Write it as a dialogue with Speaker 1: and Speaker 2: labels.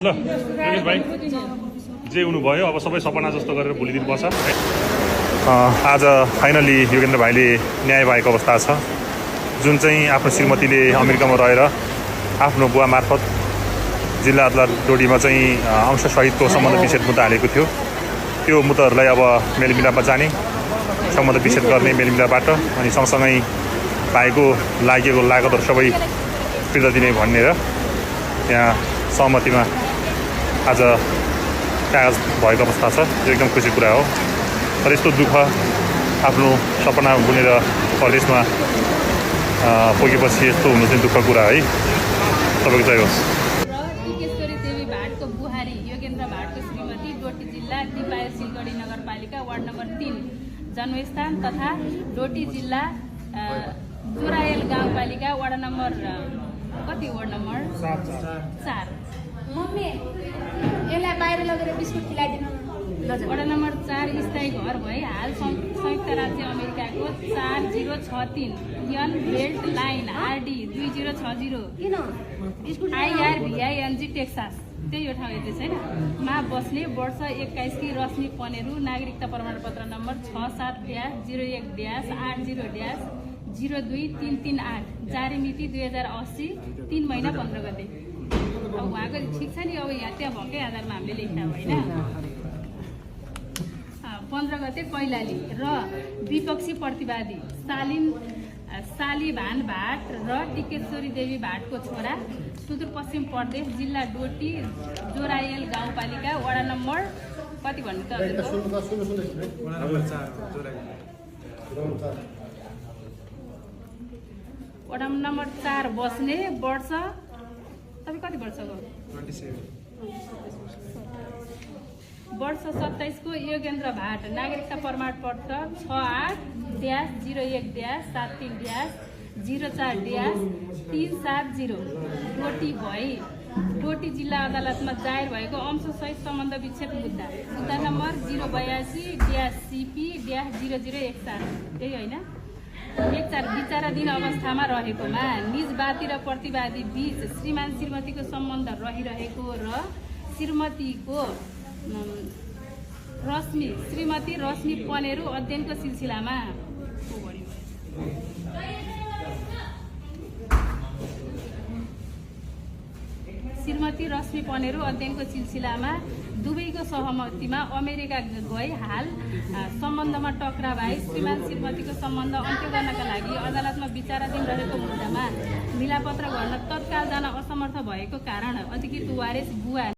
Speaker 1: ल रमेश भाइ जे हुनुभयो अब सबै सपना जस्तो गरेर भोलिदिनुपर्छ। आज फाइनली योगेन्द्र भाइले न्याय पाएको अवस्था छ। जुन चाहिँ आफ्नो श्रीमतीले अमेरिकामा रहेर आफ्नो बुवा मार्फत जिल्ला अदालत डोटीमा चाहिँ अंशसहितको सम्बन्ध विच्छेद मुद्दा हालेको थियो। त्यो मुद्दाहरूलाई अब मेलमिलापमा जाने, सम्बन्ध विच्छेद गर्ने मेलमिलापबाट, अनि सँगसँगै भाइको लागेको लागतहरू सबै फिर्ता दिने भनेर यहाँ सहमतिमा आज कागज भएको अवस्था छ। यो एकदम खुसी कुरा हो। तर यस्तो दुःख आफ्नो सपना बुनेर परदेशमा पुगेपछि यस्तो हुनु चाहिँ दुःख कुरा है। तपाईँको जय होस्।
Speaker 2: टिकेश्वरी देवी भाटको बुहारी योगेन्द्र भाटको श्रीमती डोटी जिल्ला दिपायल सिलगढी नगरपालिका वार्ड नम्बर 3 जन्मस्थान तथा डोटी जिल्ला जोरायल गाउँपालिका वार्ड नम्बर कति वार्ड नम्बर 4
Speaker 3: मम्मी यसलाई बाहिर लगेर बिस्कुट खिलाइदिनु।
Speaker 2: वडा नम्बर 4 स्थायी घर भई हाल संयुक्त राज्य अमेरिकाको 4063 यन बेल्ट लाइन आरडी 2060
Speaker 3: किन बिस्कुट
Speaker 2: IRVING टेक्सास त्यही हो ठाउँ यति छैन मा बस्ने वर्ष 21 की रश्मि पनेरू नागरिकता प्रमाणपत्र नम्बर 67-01-00-02338 जारी मिति 2080 3 महिना 15 गते। अब उहाँको ठिक छ नि, अब यहाँ त्यहाँ भएकै आधारमा हामीले लेख्दा होइन। 15 गते कैलाली र विपक्षी प्रतिवादी सालिभान भाट र टिकेश्वरी देवी भाटको छोरा सुदूरपश्चिम प्रदेश जिल्ला डोटी जोरायल गाउँपालिका वडा नम्बर कति भन्नु त वडा नम्बर 4 बस्ने वर्ष तपाईँ कति वर्षको 27 को योगेन्द्र भाट नागरिकता प्रमाणपत्र 68-01-73-04-370 डोटी भई डोटी जिल्ला अदालतमा जाहेर भएको अंशसहित सम्बन्ध विच्छेद मुद्दा नम्बर 082-CP-0017 त्यही होइन 14 विचाराधीन अवस्थामा रहेकोमा निजवादी र प्रतिवादी बीच श्रीमान श्रीमतीको सम्बन्ध रहिरहेको र श्रीमती रश्मि पनेरू अध्ययनको सिलसिलामा दुवैको सहमतिमा अमेरिका गई हाल सम्बन्धमा टकराव भई श्रीमान श्रीमतीको सम्बन्ध अन्त्य गर्नका लागि अदालतमा विचाराधीन रहेको मुद्दामा मिलापत्र गर्न तत्काल जान असमर्थ भएको कारण अधिकृत वारिस बुवा